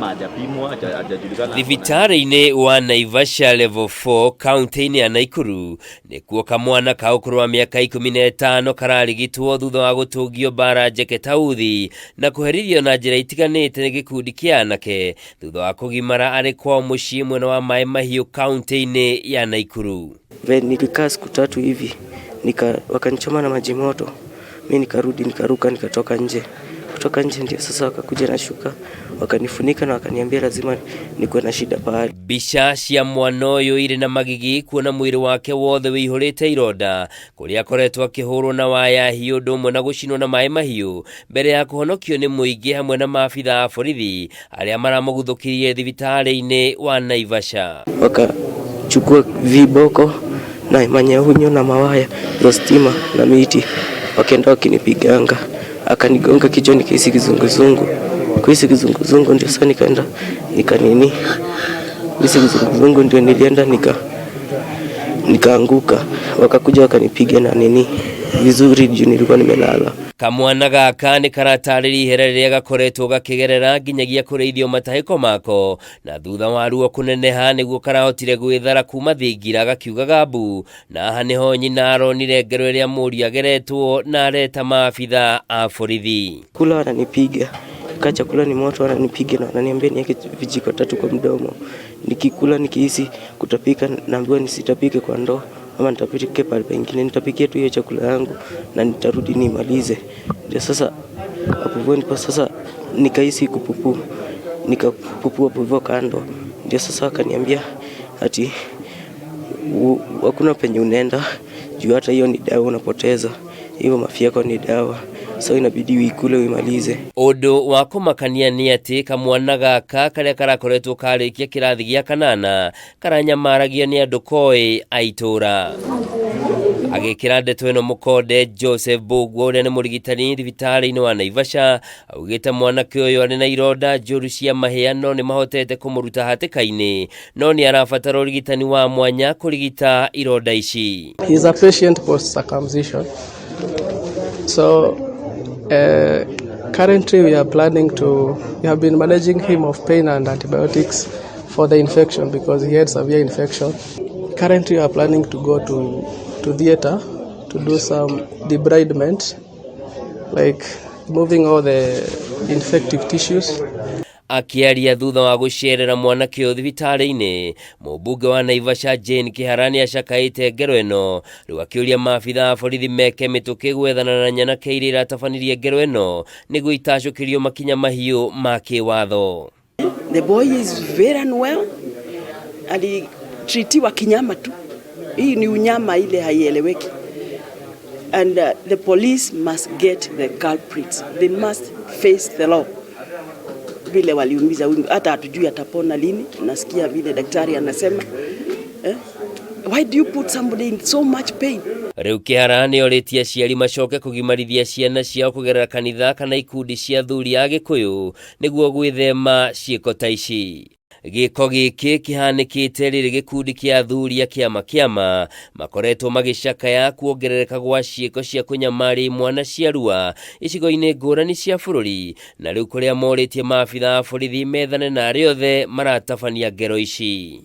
Hajapimwa, hajajulikana. Thibitarĩ-inĩ wa Naivasha Level 4 kaunti-inĩ ya Naikuru nĩkuo kamwana ka ũkũrũ wa mĩaka 15 kararigitwo thutha wa gũtũngio mbara njeke ta uthi na kũherithio na njĩra itiganĩte nĩ gĩkundi kĩa anake thutha wa kũgimara arĩ kwao mũciĩ mwena wa Maĩ Mahiũ kaunti-inĩ ya Naikuru. Then nilikaa siku 3 hivi wakanichoma na maji moto, mi nikarudi nikaruka nikatoka nje. Kutoka nje ndio sasa wakakuja na shuka wakanifunika na wakaniambia lazima nikuwe na shida pahali. Mbica cia mwana ũyũ irĩ na magigi kuona mwĩrĩ wake wothe wĩihũrĩte ironda kũrĩa akoretwo akĩhũrwo na waya hiũ ũndũ ũmwe na gũcinwo na maĩ mahiũ mbere ya kũhonokio nĩ mũingĩ hamwe na maabitha a borithi arĩa maramũguthũkirie thibitarĩ-inĩ wa Naivasha. Wakachukua viboko na manyahunyo na mawaya za stima na miti wakaenda wakinipiganga, akanigonga kichwa nikahisi kizunguzungu. Kuhisi kizunguzungu ndio sasa nikaenda nikanini, kuhisi kizunguzungu ndio nilienda nikaanguka, wakakuja wakanipiga na nini vizuri juu nilikuwa nimelala. Kamwana gaka nĩ karatarĩria ihera rĩrĩa gakoretwo gakĩgerera nginyagia kũrĩithio matahĩko mako na thutha wa ruo kũneneha nĩguo karahotire gwĩthara kuma thingira gakiugaga mbu, na haha nĩho nyina aronire ngero ĩrĩa mũriũ ageretwo na areta maabitha a borithi. Kula wananipiga, kaa chakula ni moto wananipiga na wananiambia niweke vijiko 3 kwa mdomo. Nikikula nikihisi kutapika naambiwa nisitapike kwa ndoo ama nitapike pale pengine, nitapikia tu hiyo chakula yangu na nitarudi nimalize. Ndio sasa hapo hivyo ndipo sasa nikahisi kupupu, nikapupua hapo hivyo kando. Ndio sasa akaniambia ati hakuna penye unaenda juu hata hiyo ni dawa unapoteza, hiyo mafi yako ni dawa, so inabidi uikule uimalize. Ũndũ wa kũmakania nĩ atĩ kamwana gaka karĩa karakoretwo karĩkia kĩrathi gĩa kanana karanyamaragio nĩ andũ koĩ a itũũra. Agĩkĩra ndeto ĩno mũkonde Joseph Mbugua ũrĩa nĩ mũrigitani thibitarĩ-inĩ wa Naivasha augĩte mwanake ũyũ arĩ na ironda njũru cia mahĩa no nĩ mahotete kũmũruta hatĩka-inĩ no nĩ arabatara ũrigitani wa mwanya kũrigita ironda ici. He is a patient post circumcision. So currently we are planning to, we have been managing him of pain and antibiotics for the infection because he had severe infection. Currently we are planning to go to theater to do some debridement, like moving all the infective tissues. Akĩaria thutha wa gũcerera mwanake ũyũ thibitarĩ-inĩ, mũmbunge wa Naivasha Jane Kĩhara nĩacakaĩte ngero ĩno, rĩu akĩũria maabitha a borithi meke mĩtũkĩ gwethana na nyanake iria iratabanirie ngero ĩno nĩguo itacũkĩrio makinya mahiũ ma kĩwatho. The boy is very unwell, alitreatiwa kinyama tu. Hii ni unyama ile haieleweki. And the police must get the culprits. They must face the law. Vile waliumiza huyu, hata hatujui atapona lini. Nasikia vile daktari anasema. Why do you put somebody in so much pain? Rĩu Kĩhara nĩorĩtie aciari macoke kũgimarithia ciana ciao kũgerera kanitha kana ikundi cia athuri a Gĩkũyũ nĩguo gwĩthema ciĩko ta ici. Gĩko gĩkĩ kĩhanĩkĩte rĩrĩ gĩkundi kĩa athuri a kĩama kĩama makoretwo magĩcakaya kuongerereka gwa ciĩko cia kũnyamaria imwana ciarua icigo-inĩ ngũrani cia bũrũri, na rĩu kũrĩa morĩtie maabitha a borithi methane na arĩa othe maratabania ngero ici.